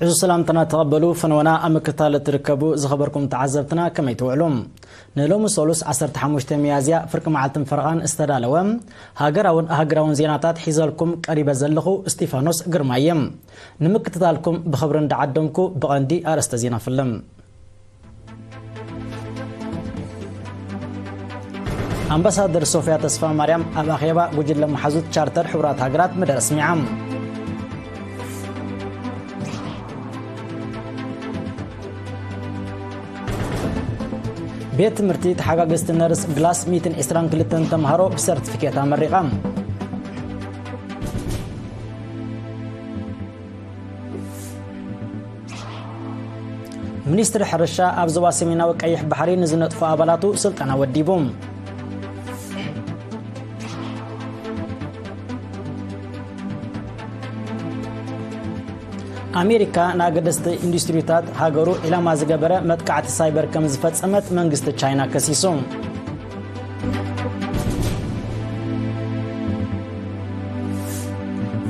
ብዙ ሰላምትና ተቐበሉ። ፈነወና ኣብ ምክታል እትርከቡ ዝኸበርኩም ተዓዘብትና ከመይ ትውዕሉ? ንሎሚ ሰሉስ ዓሰርተ ሓሙሽተ ሚያዝያ ፍርቂ መዓልትን ፈረቓን ዝተዳለወ ሃገራውን ኣህግራውን ዜናታት ሒዘልኩም ቀሪበ ዘለኹ እስጢፋኖስ ግርማ እየ። ንምክትታልኩም ብኽብሪ እንዳዓደምኩ ብቐንዲ ኣርእስተ ዜና ፍልም። ኣምባሳደር ሶፊያ ተስፋ ማርያም ኣብ ኣኼባ ጉጅለ መሓዙት ቻርተር ሕቡራት ሃገራት መደረ ኣስሚዓም። ቤት ትምህርቲ ተሓጋገዝቲ ነርስ ግላስ ሚእትን ዕስራን ክልተን ተምሃሮ ብሰርቲፊኬት ኣመሪቓ። ሚኒስትሪ ሕርሻ ኣብ ዞባ ሰሜናዊ ቀይሕ ባሕሪ ንዝነጥፉ ኣባላቱ ስልጠና ወዲቡ። ኣሜሪካ ንኣገደስቲ ኢንዱስትሪታት ሃገሩ ዒላማ ዝገበረ መጥቃዕቲ ሳይበር ከም ዝፈጸመት መንግስቲ ቻይና ከሲሱ።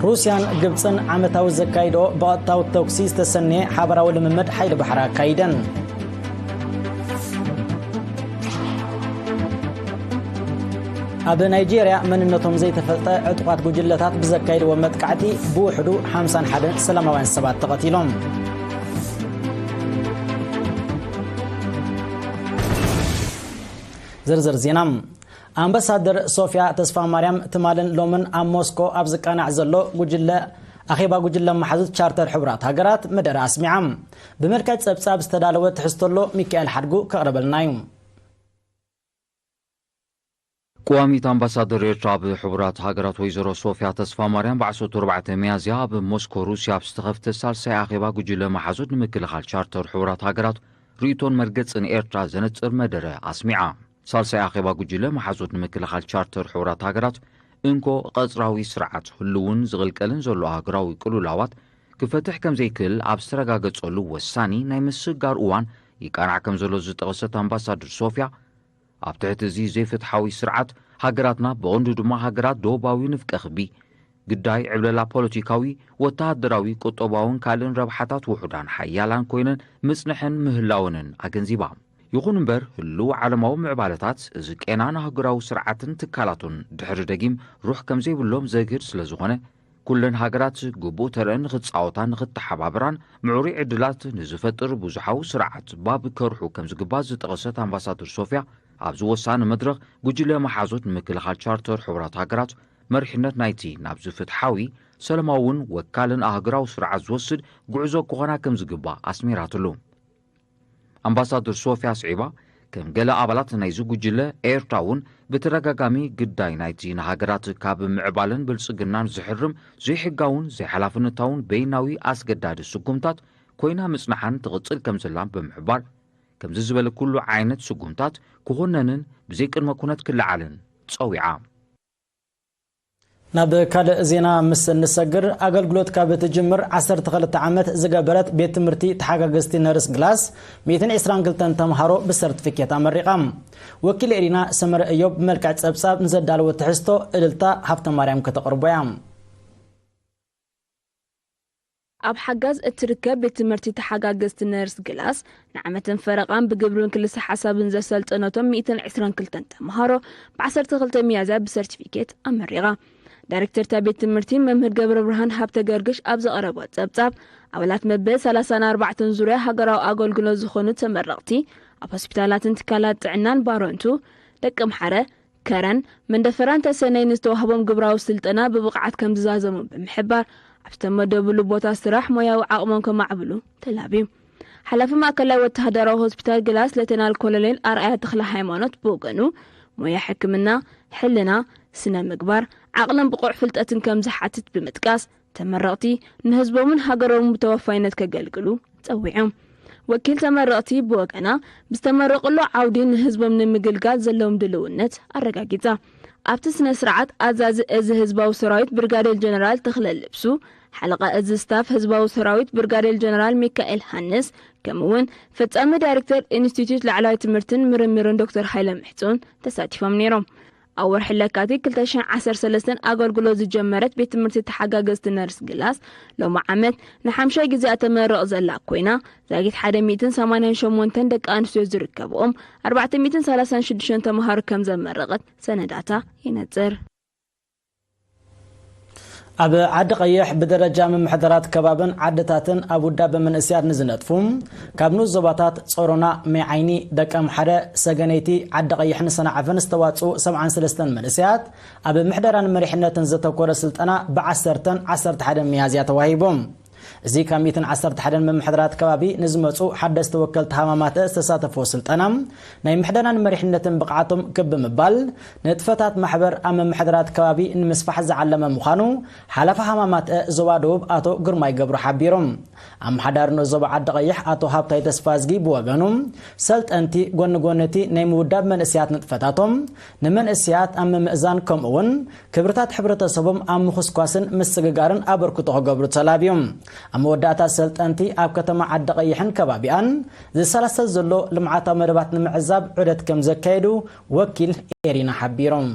ሩስያን ግብጽን ዓመታዊ ዘካይድኦ ብቐጥታዊ ተኩሲ ዝተሰነየ ሓበራዊ ልምምድ ሓይሊ ባሕሪ ኣካይደን። ኣብ ናይጄርያ መንነቶም ዘይተፈልጠ ዕጡቓት ጉጅለታት ብዘካየድዎ መጥቃዕቲ ብውሕዱ ሓምሳን ሓደን ሰላማውያን ሰባት ተቐቲሎም። ዝርዝር ዜና። ኣምባሳደር ሶፊያ ተስፋ ማርያም ትማልን ሎምን ኣብ ሞስኮ ኣብ ዝቃናዕ ዘሎ ጉጅለ ኣኼባ ጉጅለ መሓዙት ቻርተር ሕቡራት ሃገራት መደረ ኣስሚዓ። ብመልክዕ ጸብጻብ ዝተዳለወ ትሕዝቶ ኣሎ፣ ሚካኤል ሓድጉ ከቕርበልና እዩ። ቀዋሚት ኣምባሳደር ኤርትራ ኣብ ሕቡራት ሃገራት ወይዘሮ ሶፊያ ተስፋ ማርያም ብዓሰርተ ኣርባዕተ ሚያዝያ ኣብ ሞስኮ ሩስያ ኣብ ዝተኸፍተ ሳልሳይ ኣኼባ ጉጅለ መሓዙት ንምክልኻል ቻርተር ሕቡራት ሃገራት ርእይቶን መርገጽን ኤርትራ ዘነጽር መደረ ኣስሚዓ። ሳልሳይ ኣኼባ ጉጅለ መሓዙት ንምክልኻል ቻርተር ሕቡራት ሃገራት እንኮ ቀጽራዊ ስርዓት ህልውን ዝቕልቀልን ዘሎ ሃገራዊ ቅልውላዋት ክፈትሕ ከም ዘይክእል ኣብ ዝተረጋገጸሉ ወሳኒ ናይ ምስግጋር እዋን ይቃናዕ ከም ዘሎ ዝጠቐሰት ኣምባሳደር ሶፊያ፣ ኣብ ትሕቲ እዚ ዘይፍትሓዊ ስርዓት ሃገራትና ብቐንዱ ድማ ሃገራት ደቡባዊ ንፍቀ ክቢ ግዳይ ዕብለላ ፖለቲካዊ፣ ወተሃደራዊ፣ ቁጠባውን ካልእን ረብሓታት ውሑዳን ሓያላን ኮይነን ምጽንሐን ምህላወንን ኣገንዚባ። ይኹን እምበር ህሉው ዓለማዊ ምዕባለታት እዚ ቄና ንሃገራዊ ስርዓትን ትካላቱን ድሕሪ ደጊም ሩሕ ከም ዘይብሎም ዘግህድ ስለ ዝኾነ፣ ኩለን ሃገራት ግቡእ ተረአን ንኽጻወታን ንኽተሓባበራን ምዕሩይ ዕድላት ንዝፈጥር ብዙሓዊ ስርዓት ባብ ከርሑ ከም ዝግባእ ዝጠቐሰት ኣምባሳደር ሶፊያ፣ ኣብዚ ወሳኒ መድረኽ ጉጅለ መሓዙት ንምክልኻል ቻርተር ሕቡራት ሃገራት መሪሕነት ናይቲ ናብዚ ፍትሓዊ፣ ሰላማውን ወካልን ኣህግራዊ ስርዓት ዝወስድ ጉዕዞ ክኾና ከም ዝግባእ ኣስሚራትሉ። ኣምባሳደር ሶፊያ ኣስዒባ፣ ከም ገለ ኣባላት ናይዚ ጉጅለ፣ ኤርትራ እውን ብተደጋጋሚ ግዳይ ናይቲ ንሃገራት ካብ ምዕባለን ብልጽግናን ዝሕርም ዘይሕጋውን ዘይሓላፍነታውን በይናዊ ኣስገዳዲ ስጉምታት ኮይና ምጽናሓን ትቕጽል ከም ዘላን ብምሕባር፣ ከምዚ ዝበለ ኩሉ ዓይነት ስጉምታት ክኹነንን ብዘይ ቅድመ ኩነት ክለዓልን ጸዊዓ። ናብ ካልእ ዜና ምስ እንሰግር፣ ኣገልግሎት ካብ እትጅምር ዓሰርተ ክልተ ዓመት ዝገበረት ቤት ትምህርቲ ተሓጋገዝቲ ነርስ ግላስ፣ ሚእትን ዕስራን ክልተን ተምሃሮ ብሰርቲፊኬት ኣመሪቓ። ወኪል ኤሪና ሰመረ እዮብ ብመልክዕ ጸብጻብ ንዘዳለወ ትሕዝቶ እልልታ ሃብተማርያም ከተቕርቦ እያ። ኣብ ሓጋዝ እትርከብ ቤት ትምህርቲ ተሓጋገዝቲ ነርስ ግላስ፣ ንዓመትን ፈረቓን ብግብርን ክልሰ ሓሳብን ዘሰልጠነቶም ሚእትን ዕስራን ክልተን ተምሃሮ፣ ብ ዓሰርተ ክልተ ሚያዝያ ብሰርቲፊኬት ኣመሪቓ። ዳይሬክተር እታ ቤት ትምህርቲ መምህር ገብረ ብርሃን ሃብተ ገርግሽ ኣብ ዘቕረቦ ጸብጻብ፣ ኣባላት መበል ሰላሳን ኣርባዕተን ዙርያ ሃገራዊ ኣገልግሎት ዝኾኑ ተመረቕቲ፣ ኣብ ሆስፒታላትን ትካላት ጥዕናን ባሮንቱ፣ ደቂ ኣምሓረ፣ ከረን፣ መንደፈራን ተሰነይ ንዝተዋህቦም ግብራዊ ስልጠና ብብቕዓት ከም ዝዛዘሙ ብምሕባር፣ ኣብ ዝተመደብሉ ቦታ ስራሕ ሞያዊ ዓቕሞም ከማዕብሉ ተላብዩ። ሓላፊ ማእከላይ ወተሃደራዊ ሆስፒታል ግላስ ሌተናል ኮሎኔል ኣርኣያ ተኽለ ሃይማኖት ብወገኑ፣ ሞያ ሕክምና፣ ሕልና፣ ስነ ምግባር፣ ዓቕልን ብቑዕ ፍልጠትን ከም ዝሓትት ብምጥቃስ፣ ተመረቕቲ ንህዝቦምን ሃገሮምን ብተወፋይነት ከገልግሉ ጸዊዑ። ወኪል ተመረቕቲ ብወገና፣ ብዝተመረቕሉ ዓውዲ ንህዝቦም ንምግልጋል ዘለዎም ድልውነት ኣረጋጊጻ። ኣብቲ ስነ ስርዓት፣ ኣዛዚ እዚ ህዝባዊ ሰራዊት ብርጋዴር ጀነራል ተኽለ ልብሱ፣ ሓለቓ እዚ ስታፍ ህዝባዊ ሰራዊት ብርጋዴር ጀነራል ሚካኤል ሃንስ፣ ከምኡ እውን ፈጻሚ ዳይሬክተር ኢንስቲትዩት ላዕለዋይ ትምህርትን ምርምርን ዶክተር ሃይለ ምሕጹን ተሳቲፎም ነይሮም። ኣብ ወርሒ ለካቲት ክልተ ሽሕን ዓሰርተ ሰለስተን ኣገልግሎት ዝጀመረት ቤት ትምህርቲ ተሓጋገዝቲ ነርስ ግላስ፣ ሎሚ ዓመት ንሓምሻይ ግዜ እተመርቕ ዘላ ኮይና፣ ዛጊት ሓደ ሚእትን ሰማንያን ሸሞንተን ደቂ ኣንስትዮ ዝርከብኦም ኣርባዕተ ሚእትን ሰላሳን ሽዱሽተን ተምሃሮ ከም ዘመረቐት ሰነዳታ ይነጽር። ኣብ ዓዲ ቀይሕ ብደረጃ ምምሕዳራት ከባብን ዓድታትን ኣብ ውዳበ መንእስያት ንዝነጥፉ፣ ካብ ንኡስ ዞባታት ጾሮና፣ ሜዓይኒ፣ ደቀምሓረ፣ ሰገነይቲ፣ ዓዲ ቀይሕን ሰንዓፈን ዝተዋጽኡ ሰብዓን ሰለስተን መንእስያት ኣብ ምሕደራን መሪሕነትን ዘተኮረ ስልጠና ብዓሰርተን ዓሰርተ ሓደን ሚያዝያ ተዋሂቡ። እዚ ካብ ሚእትን ዓሰርተ ሓደን ምምሕዳራት ከባቢ ንዝመጹ ሓደስቲ ወከልቲ ሃማማተ ዝተሳተፍዎ ስልጠና፣ ናይ ምሕደራን መሪሕነትን ብቕዓቶም ክብ ብምባል፣ ንጥፈታት ማሕበር ኣብ ምምሕዳራት ከባቢ ንምስፋሕ ዝዓለመ ምዃኑ ሓላፊ ሃማማተ ዞባ ደቡብ ኣቶ ግርማይ ገብሩ ሓቢሮም። ኣመሓዳሪ ንኡስ ዞባ ዓዲ ቀይሕ ኣቶ ሃብታይ ተስፋዝጊ ብወገኑ፣ ሰልጠንቲ ጎኒ ጎኒ እቲ ናይ ምውዳብ መንእስያት ንጥፈታቶም፣ ንመንእስያት ኣብ ምምእዛን ከምኡ እውን ክብርታት ሕብረተሰቦም ኣብ ምኹስኳስን ምስግጋርን ኣበርክቶ ክገብሩ ተላብዮም። ኣብ መወዳእታ ሰልጠንቲ ኣብ ከተማ ዓዲ ቀይሕን ከባቢኣን ዝሰላሰል ዘሎ ልምዓታዊ መደባት ንምዕዛብ ዑደት ከም ዘካየዱ ወኪል ኤሪና ሓቢሮም።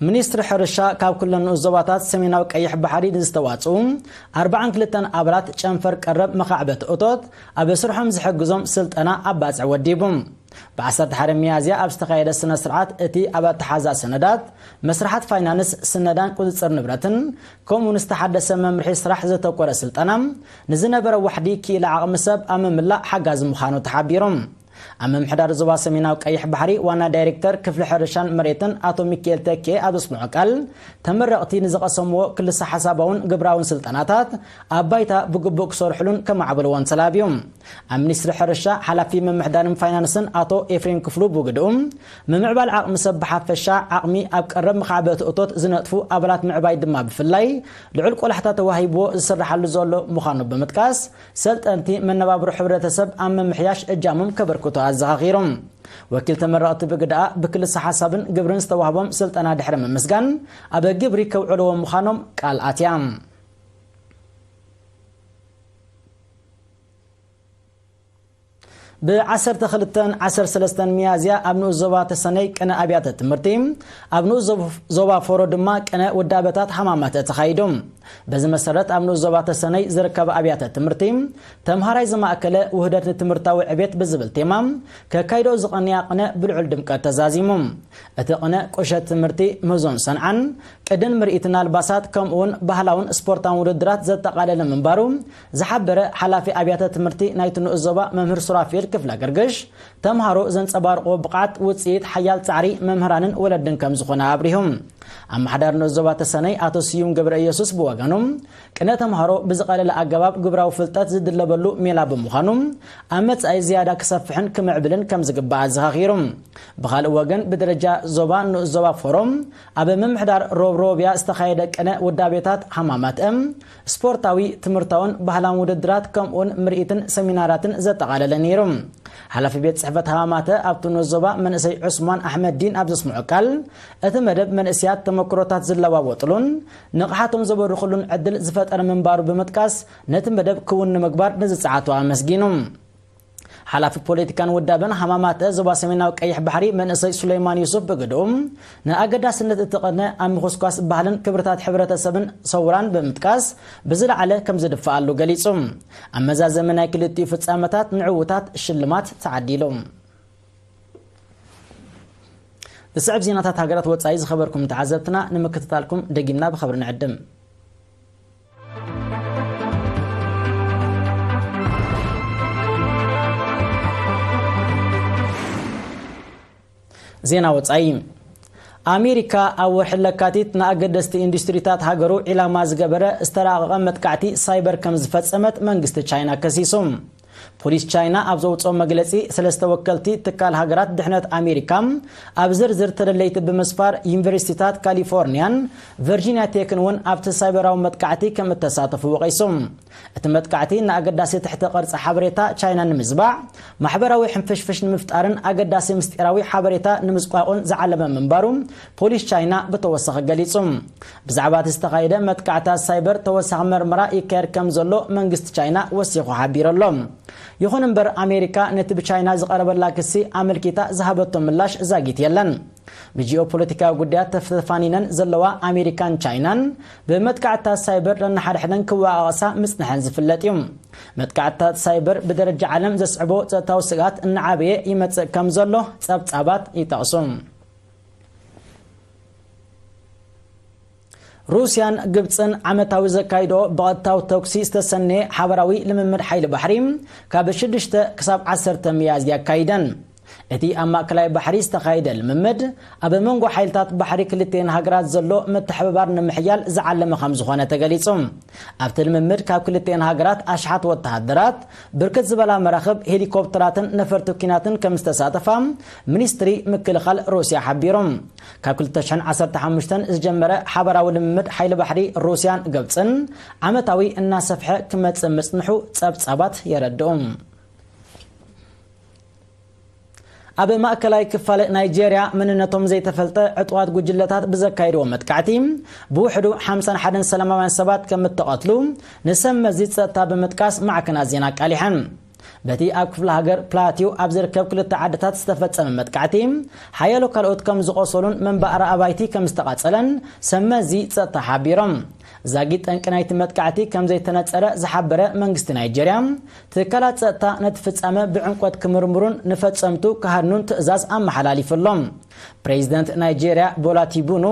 ሚኒስትሪ ሕርሻ ካብ ኩለን ንኡስ ዞባታት ሰሜናዊ ቀይሕ ባሕሪ ንዝተዋፅኡ ኣርባዓን ክልተን ኣባላት ጨንፈር ቀረብ መኻዕበቲ እቶት ኣብ ስርሖም ዝሕግዞም ስልጠና ኣብ ባፅዕ ወዲቡ። ብ ዓሰርተ ሓደ ሚያዝያ ኣብ ዝተኻየደ ስነ ስርዓት እቲ ኣብ ኣተሓዛ ሰነዳት፣ መስርሓት ፋይናንስ፣ ስነዳን ቁፅፅር ንብረትን ከምኡ እውን ዝተሓደሰ መምርሒ ስራሕ ዘተኮረ ስልጠና ንዝነበረ ዋሕዲ ክኢላ ዓቕሚ ሰብ ኣብ ምምላእ ሓጋዚ ምዃኑ ተሓቢሩ። ኣብ ምምሕዳር ዞባ ሰሜናዊ ቀይሕ ባሕሪ ዋና ዳይሬክተር ክፍሊ ሕርሻን መሬትን ኣቶ ሚካኤል ተኬ ኣብ ዘስምዖ ቃል፣ ተመረቕቲ ንዝቐሰምዎ ክልሰ ሓሳባውን ግብራውን ስልጠናታት ኣብ ባይታ ብግቡእ ክሰርሕሉን ከማዕብልዎን ተላብዩ። ኣብ ሚኒስትሪ ሕርሻ ሓላፊ ምምሕዳርን ፋይናንስን ኣቶ ኤፍሬም ክፍሉ ብግድኡ፣ ምምዕባል ዓቕሚ ሰብ ብሓፈሻ፣ ዓቕሚ ኣብ ቀረብ መኻዕበቲ እቶት ዝነጥፉ ኣባላት ምዕባይ ድማ ብፍላይ ልዑል ቆላሕታ ተዋሂብዎ ዝስርሓሉ ዘሎ ምዃኑ ብምጥቃስ፣ ሰልጠንቲ መነባብሮ ሕብረተሰብ ኣብ ምምሕያሽ እጃሞም ከበርክቱ ኣዘኻኺሮም። ወኪል ተመረቕቲ ብግደኣ፣ ብክልሰ ሓሳብን ግብርን ዝተዋህቦም ስልጠና ድሕሪ ምምስጋን፣ ኣብ ግብሪ ከውዕልዎ ምዃኖም ቃል ኣትያ። ብ ዓሰርተ ክልተን ዓሰርተ ሰለስተን ሚያዝያ ኣብ ንኡስ ዞባ ተሰነይ ቅነ ኣብያተ ትምህርቲ፣ ኣብ ንኡስ ዞብ-፣ ዞባ ፎሮ ድማ ቅነ ውዳበታት ሃማማተ ተኻይዱ። በዚ መሰረት ኣብ ንኡስ ዞባ ተሰነይ ዝርከባ ኣብያተ ትምህርቲ፣ ተምሃራይ ዝማእከለ ውህደት ንትምህርታዊ ዕቤት ብዝብል ቴማ ከካይዶ ዝቐንያ ቅነ ብልዑል ድምቀት ተዛዚሙ። እቲ ቅነ ቁሸት ትምህርቲ ምህዞን ሰንዓን፣ ቅድን ምርኢትን ኣልባሳት ከምኡውን ባህላውን ስፖርታውን ውድድራት ዘጠቓለለ ምንባሩ ዝሓበረ ሓላፊ ኣብያተ ትምህርቲ ናይቲ ንኡስ ዞባ መምህር ሱራፌል ክፍለ ገርግሽ፣ ተምሃሮ ዘንጸባርቕዎ ብቕዓት ውጽኢት ሓያል ጻዕሪ መምህራንን ወለድን ከም ዝኾነ ኣብሪሁ። ኣመሓዳሪ ንኡስ ዞባ ተሰነይ ኣቶ ስዩም ገብረ ኢየሱስ ብወገኑ፣ ቅነ ተምሃሮ ብዝቐለለ ኣገባብ ግብራዊ ፍልጠት ዝድለበሉ ሜላ ብምዃኑ፣ ኣብ መጻኢ ዝያዳ ክሰፍሕን ክምዕብልን ከም ዝግባእ ኣዘኻኺሩ። ብኻልእ ወገን፣ ብደረጃ ዞባ ንኡስ ዞባ ፎሮም ኣብ ምምሕዳር ሮብሮብያ ዝተኻየደ ቅነ ውዳቤታት ሃማማተ፣ ስፖርታዊ፣ ትምህርታውን ባህላውን ውድድራት ከምኡውን ምርኢትን ሰሚናራትን ዘጠቓለለ ነይሩ። ሓላፊ ቤት ጽሕፈት ሃማማተ ኣብቲ ንኡስ ዞባ መንእሰይ ዑስማን ኣሕመድ ዲን ኣብ ዘስምዖ ቃል፣ እቲ መደብ መንእሰያት ተመክሮታት ዝለዋወጥሉን ንቕሓቶም ዘበርኽሉን ዕድል ዝፈጠረ ምንባሩ ብምጥቃስ፣ ነቲ መደብ ክውን ንምግባር ንዝጸዓቱ ኣመስጊኑ። ሓላፊ ፖለቲካን ውዳበን ሃማማተ ዞባ ሰሜናዊ ቀይሕ ባሕሪ መንእሰይ ሱለይማን ዩሱፍ ብግድኡ፣ ንኣገዳስነት እቲ ቅነ ኣብ ምኹስኳስ ባህልን ክብርታት ሕብረተሰብን ሰውራን ብምጥቃስ፣ ብዝለዓለ ከም ዝድፍኣሉ ገሊጹ። ኣብ መዛዘሚ ናይ ክልቲኡ ፍጻመታት ንዕዉታት ሽልማት ተዓዲሉ። ዝስዕብ ዜናታት ሃገራት ወጻኢ ዝኸበርኩም ተዓዘብትና ንምክትታልኩም ደጊምና ብኸብሪ ንዕድም። ዜና ወጻኢ። ኣሜሪካ ኣብ ወርሒ ለካቲት ንኣገደስቲ ኢንዱስትሪታት ሃገሩ ዒላማ ዝገበረ ዝተራቐቐ መጥቃዕቲ ሳይበር ከም ዝፈጸመት መንግስቲ ቻይና ከሲሱ። ፖሊስ ቻይና ኣብ ዘውፅኦ መግለፂ፣ ሰለስተ ወከልቲ ትካል ሃገራት ድሕነት ኣሜሪካ ኣብ ዝርዝር ተደለይቲ ብምስፋር፣ ዩኒቨርሲቲታት ካሊፎርኒያን ቨርጂኒያ ቴክን እውን ኣብቲ ሳይበራዊ መጥቃዕቲ ከም እተሳተፉ ወቒሱ። እቲ መጥቃዕቲ ንኣገዳሲ ትሕተ ቅርጺ ሓበሬታ ቻይና ንምዝባዕ፣ ማሕበራዊ ሕንፍሽፍሽ ንምፍጣርን ኣገዳሲ ምስጢራዊ ሓበሬታ ንምዝቋቑን ዝዓለመ ምንባሩ ፖሊስ ቻይና ብተወሳኺ ገሊጹ። ብዛዕባ እቲ ዝተኻየደ መጥቃዕታት ሳይበር ተወሳኺ መርመራ ይካየድ ከም ዘሎ መንግስቲ ቻይና ወሲኹ ሓቢሩ ኣሎ። ይኹን እምበር፣ ኣሜሪካ ነቲ ብቻይና ዝቐረበላ ክሲ ኣመልኪታ ዝሃበቶ ምላሽ ዛጊት የለን። ብጂኦፖለቲካዊ ጉዳያት ተፈፋኒነን ዘለዋ ኣሜሪካን ቻይናን፣ ብመጥቃዕትታት ሳይበር ነንሓድሕደን ክወቓቐሳ ምጽንሐን ዝፍለጥ እዩ። መጥቃዕትታት ሳይበር ብደረጃ ዓለም ዘስዕቦ ጸጥታዊ ስግኣት እናዓበየ ይመጽእ ከም ዘሎ ጸብጻባት ይጠቕሱ። ሩስያን ግብጽን ዓመታዊ ዘካይዶ ብቐጥታዊ ተኩሲ ዝተሰነየ ሓበራዊ ልምምድ ሓይሊ ባሕሪ ካብ ሽዱሽተ ክሳብ ዓሰርተ ሚያዝያ ኣካይደን። እቲ ኣብ ማእከላይ ባሕሪ ዝተኻየደ ልምምድ፣ ኣብ መንጎ ሓይልታት ባሕሪ ክልቲኤን ሃገራት ዘሎ ምትሕብባር ንምሕያል ዝዓለመ ከም ዝኾነ ተገሊጹ። ኣብቲ ልምምድ ካብ ክልቲኤን ሃገራት ኣሽሓት ወተሃደራት፣ ብርክት ዝበላ መራኽብ፣ ሄሊኮፕተራትን ነፈርቲ ኲናትን ከም ዝተሳተፋ ሚኒስትሪ ምክልኻል ሩስያ ሓቢሩ። ካብ ክልተ ሽሕን ዓሰርተ ሓሙሽተን ዝጀመረ ሓበራዊ ልምምድ ሓይሊ ባሕሪ ሩስያን ግብጽን፣ ዓመታዊ እናሰፍሐ ክመጽእ ምጽንሑ ጸብጻባት የረድኡ። ኣብ ማእከላይ ክፋል ናይጄርያ መንነቶም ዘይተፈልጠ ዕጡቓት ጉጅለታት ብዘካየድዎ መጥቃዕቲ፣ ብውሕዱ ሓምሳን ሓደን ሰላማውያን ሰባት ከም እተቐትሉ ንሰብ መዚ ጸጥታ ብምጥቃስ ማዕከናት ዜና ኣቃሊሐን። በቲ ኣብ ክፍለ ሃገር ፕላቲው ኣብ ዝርከብ ክልተ ዓድታት ዝተፈጸመ መጥቃዕቲ፣ ሓያሎ ካልኦት ከም ዝቖሰሉን መንበሪ ኣባይቲ ከም ዝተቓጸለን ሰብ መዚ ጸጥታ ሓቢሮም። ዛጊት ጠንቂ ናይቲ መጥቃዕቲ ከም ዘይተነጸረ ዝሓበረ መንግስቲ ናይጄርያ፣ ትካላት ጸጥታ ነቲ ፍጻመ ብዕምቆት ክምርምሩን ንፈጸምቱ ክሃድኑን ትእዛዝ ኣመሓላሊፉ ኣሎ። ፕሬዚደንት ናይጄርያ ቦላ ቲኑቡ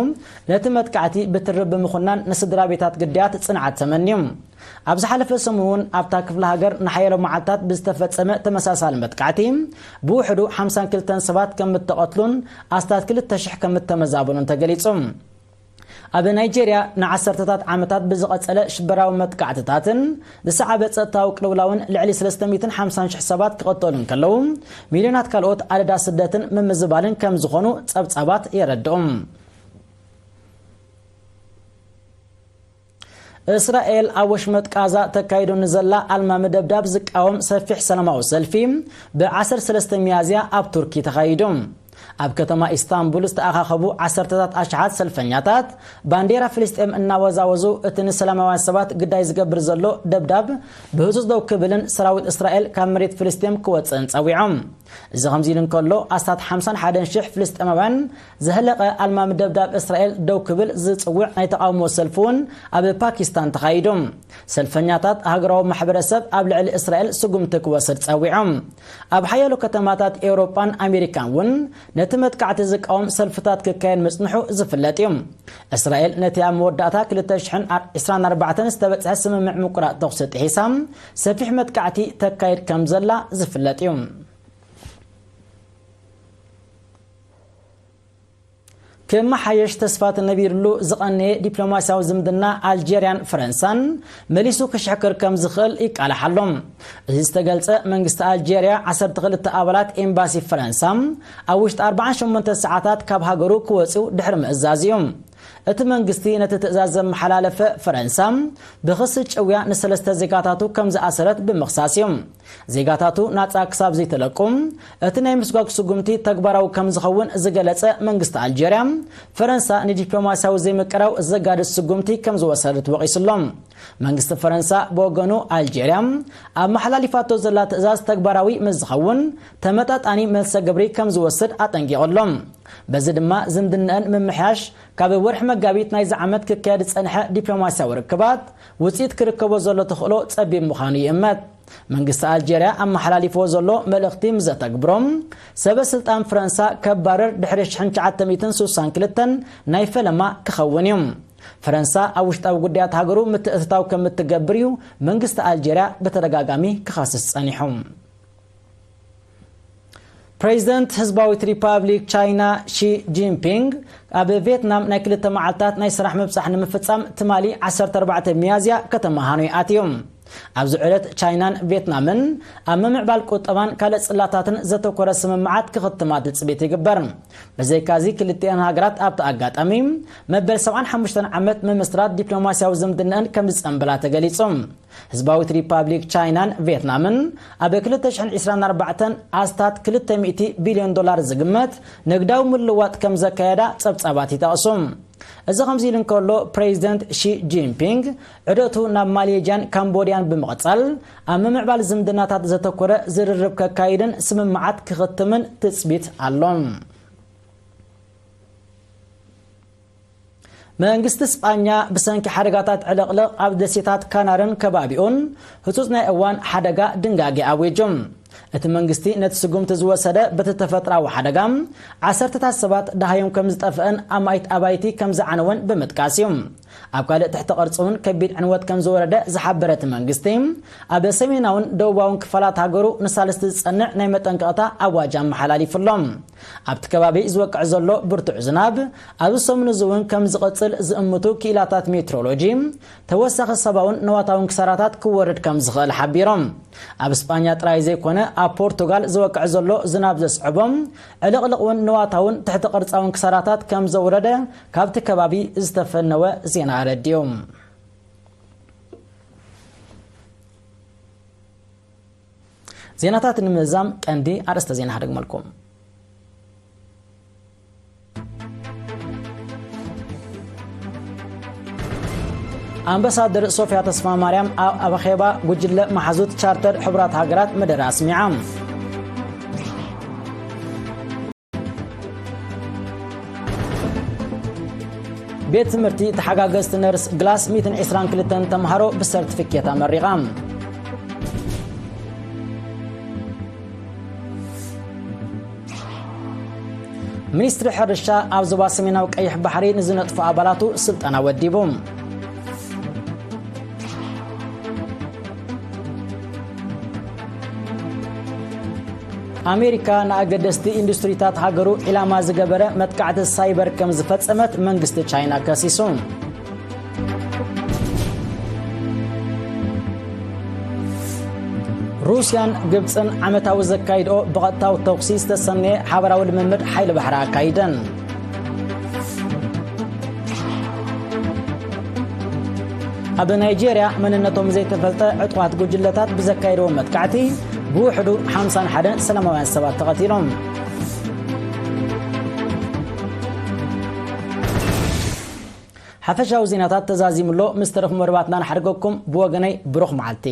ነቲ መጥቃዕቲ ብትሪ ብምኹናን ንስድራ ቤታት ግዳያት ጽንዓት ተመንዩ። ኣብ ዝሓለፈ ሰሙን እውን ኣብታ ክፍለ ሃገር ንሓያሎ መዓልታት ብዝተፈጸመ ተመሳሳሊ መጥቃዕቲ ብውሕዱ ሓምሳን ክልተን ሰባት ከም እተቐትሉን ኣስታት ክልተ ሽሕ ከም እተመዛበሉን ተገሊጹ። ኣብ ናይጄርያ ንዓሰርተታት ዓመታት ብዝቐጸለ ሽበራዊ መጥቃዕትታትን ዝሰዓበ ጸጥታዊ ቅልውላውን ልዕሊ ሰለስተ ሚእትን ሓምሳን ሽሕ ሰባት ክቐተሉ እንከለዉ፣ ሚልዮናት ካልኦት ኣደዳ ስደትን ምምዝባልን ከም ዝኾኑ ጸብጻባት የረድኡ። እስራኤል ኣብ ወሽመጥ ቃዛ ተካይዶ ንዘላ ኣልማሚ ደብዳብ ዝቃወም ሰፊሕ ሰላማዊ ሰልፊ ብ ዓሰርተ ሰለስተ ሚያዝያ ኣብ ቱርኪ ተኻይዱ። ኣብ ከተማ ኢስታንቡል ዝተኣኻኸቡ ዓሰርተታት ኣሽሓት ሰልፈኛታት ባንዴራ ፍልስጤም እናወዛወዙ፣ እቲ ንሰላማውያን ሰባት ግዳይ ዝገብር ዘሎ ደብዳብ ብህጹጽ ደው ክብልን ሰራዊት እስራኤል ካብ መሬት ፍልስጤም ክወጽእን ጸዊዖም። እዚ ከምዚ ኢሉ እንከሎ፣ ኣስታት ሓምሳን ሓደን ሽሕ ፍልስጤማውያን ዘህለቐ ኣልማሚ ደብዳብ እስራኤል ደው ክብል ዝጽውዕ ናይ ተቓውሞ ሰልፊ እውን ኣብ ፓኪስታን ተኻይዱ። ሰልፈኛታት ሃገራዊ ማሕበረሰብ ኣብ ልዕሊ እስራኤል ስጉምቲ ክወስድ ጸዊዖም። ኣብ ሓያሎ ከተማታት ኤውሮጳን ኣሜሪካን እውን ነቲ መጥቃዕቲ ዝቃወም ሰልፍታት ክካየድ ምጽንሑ ዝፍለጥ እዩ። እስራኤል ነቲ ኣብ መወዳእታ ክልተ ሽሕን ዕስራን ኣርባዕተን ዝተበጽሐ ስምምዕ ምቁራጽ ተኹሲ ጥሒሳ ሰፊሕ መጥቃዕቲ ተካይድ ከም ዘላ ዝፍለጥ እዩ። ክመሓየሽ ተስፋ ተነቢርሉ ዝቐነየ ዲፕሎማስያዊ ዝምድና ኣልጀርያን ፈረንሳን መሊሱ ክሽሕክር ከም ዝኽእል ይቃላሕ ኣሎ። እዚ ዝተገልጸ፣ መንግስቲ ኣልጀርያ ዓሰርተ ክልተ ኣባላት ኤምባሲ ፈረንሳ ኣብ ውሽጢ ኣርባዓን ሸሞንተ ሰዓታት ካብ ሃገሩ ክወጽኡ ድሕሪ ምእዛዝ እዩ። እቲ መንግስቲ ነቲ ትእዛዝ ዘመሓላለፈ ፈረንሳ ብኽሲ ጭውያ ንሰለስተ ዜጋታቱ ከም ዝኣሰረት ብምኽሳስ እዩ። ዜጋታቱ ናጻ ክሳብ ዘይተለቁ፣ እቲ ናይ ምስጓግ ስጉምቲ ተግባራዊ ከም ዝኸውን ዝገለጸ መንግስቲ ኣልጀርያ፣ ፈረንሳ ንዲፕሎማስያዊ ዘይምቅራው ዘጋድድ ስጉምቲ ከም ዝወሰደት ወቒሱ ኣሎ። መንግስቲ ፈረንሳ ብወገኑ፣ ኣልጀርያ ኣመሓላሊፋቶ ዘላ ትእዛዝ ተግባራዊ ምስ ዝኸውን፣ ተመጣጣኒ መልሰ ግብሪ ከም ዝወስድ ኣጠንቂቑ ኣሎ። በዚ ድማ ዝምድናኣን ምምሕያሽ ካብ ወርሒ መጋቢት ናይዚ ዓመት ክካየድ ዝጸንሐ ዲፕሎማስያዊ ርክባት ውጽኢት ክርከቦ ዘሎ ተኽእሎ ጸቢብ ምዃኑ ይእመት። መንግስቲ ኣልጀርያ ኣመሓላሊፍዎ ዘሎ መልእኽቲ ምስ ዘተግብሮም፣ ሰበ ስልጣን ፈረንሳ ከባረር ድሕሪ ሽሕን ትሽዓተ ሚእትን ስሳን ክልተን ናይ ፈለማ ክኸውን እዩ። ፈረንሳ ኣብ ውሽጣዊ ጉዳያት ሃገሩ ምትእትታው ከም እትገብር እዩ መንግስቲ ኣልጀርያ ብተደጋጋሚ ክኸስስ ጸኒሑ። ፕሬዚደንት ህዝባዊት ሪፓብሊክ ቻይና ሺ ጂንፒንግ ኣብ ቪየትናም ናይ ክልተ መዓልታት ናይ ስራሕ ምብጻሕ ንምፍጻም ትማሊ ዓሰርተ ኣርባዕተ ሚያዝያ ከተማ ሃኖይ ኣትዮም። ኣብዚ ዕለት ቻይናን ቪየትናምን ኣብ ምምዕባል ቁጠባን ካልእ ጽላታትን ዘተኮረ ስምምዓት ክኽትማ ትጽቢት ይግበር። ብዘይካዚ ክልቲኣን ሃገራት ኣብቲ ኣጋጣሚ መበል ሰብዓን ሓሙሽተን ዓመት ምምስራት ዲፕሎማስያዊ ዝምድናኣን ከም ዝጸንብላ ተገሊጹ። ህዝባዊት ሪፓብሊክ ቻይናን ቪየትናምን ኣብ ክልተ ሽሕን ዕስራን ኣርባዕተን ኣስታት ክልተ ሚእቲ ቢልዮን ዶላር ዝግመት ንግዳዊ ምልዋጥ ከም ዘካየዳ ጸብጻባት ይጠቕሱ። እዚ ከምዚ ኢሉ እንከሎ፣ ፕሬዚደንት ሺ ጂንፒንግ ዑደቱ ናብ ማሌዥያን ካምቦድያን ብምቕጻል፣ ኣብ ምምዕባል ዝምድናታት ዘተኮረ ዝርርብ ከካይድን ስምምዓት ክኽትምን ትጽቢት ኣሎ። መንግስቲ ስጳኛ ብሰንኪ ሓደጋታት ዕልቕልቕ ኣብ ደሴታት ካናርን ከባቢኡን ህጹጽ ናይ እዋን ሓደጋ ድንጋጌ ኣዊጁ። እቲ መንግስቲ ነቲ ስጉምቲ ዝወሰደ፣ በቲ ተፈጥራዊ ሓደጋ ዓሰርተታት ሰባት ደሃዮም ከም ዝጠፍአን ኣማኢት ኣባይቲ ከም ዝዓነወን ብምጥቃስ እዩ። ኣብ ካልእ ትሕቲ ቅርጺ እውን ከቢድ ዕንወት ከም ዝወረደ ዝሓበረ እቲ መንግስቲ፣ ኣብ ሰሜናውን ደቡባውን ክፋላት ሃገሩ ንሳልስቲ ዝጸንዕ ናይ መጠንቀቕታ ኣዋጅ ኣመሓላሊፉ ኣሎ። ኣብቲ ከባቢ ዝወቅዕ ዘሎ ብርቱዕ ዝናብ ኣብዚ ሰሙን እዚ እውን ከም ዝቕጽል ዝእምቱ ክኢላታት ሜትሮሎጂ፣ ተወሳኺ ሰብኣውን ንዋታውን ክሳራታት ክወርድ ከም ዝኽእል ሓቢሮም። ኣብ ስጳኛ ጥራይ ዘይኮነ፣ ኣብ ፖርቱጋል ዝወቅዕ ዘሎ ዝናብ ዘስዕቦም ዕልቕልቕ እውን ንዋታውን ትሕቲ ቅርጻውን ክሳራታት ከም ዘውረደ ካብቲ ከባቢ ዝተፈነወ ዜና ኣረዲኡ። ዜናታት ንምዛም ቀንዲ ኣርእስተ ዜና ክደግመልኩም። ኣምባሳደር ሶፊያ ተስፋ ማርያም ኣብ ኣኼባ ጉጅለ መሓዙት ቻርተር ሕቡራት ሃገራት መደረ ኣስሚዓ። ቤት ትምህርቲ ተሓጋገዝቲ ነርስ ግላስ ሚእትን ዕስራን ክልተን ተምሃሮ ብሰርቲፊኬት ኣመሪቓ። ሚኒስትሪ ሕርሻ ኣብ ዞባ ሰሜናዊ ቀይሕ ባሕሪ ንዝነጥፉ ኣባላቱ ስልጠና ወዲቡ። ኣሜሪካ ንኣገደስቲ ኢንዱስትሪታት ሃገሩ ዒላማ ዝገበረ መጥቃዕቲ ሳይበር ከም ዝፈጸመት መንግስቲ ቻይና ከሲሱ። ሩስያን ግብጽን ዓመታዊ ዘካይድኦ ብቐጥታዊ ተኹሲ ዝተሰነየ ሓበራዊ ልምምድ ሓይሊ ባሕሪ ኣካይደን። ኣብ ናይጄርያ መንነቶም ዘይተፈልጠ ዕጡቓት ጉጅለታት ብዘካየድዎ መጥቃዕቲ ብውሕዱ ሓምሳን ሓደን ሰላማውያን ሰባት ተቐቲሎም። ሓፈሻዊ ዜናታት ተዛዚሙ ኣሎ። ምስ ተረፉ መደባትና ንሓድገኩም። ብወገነይ ብሩኽ መዓልቲ።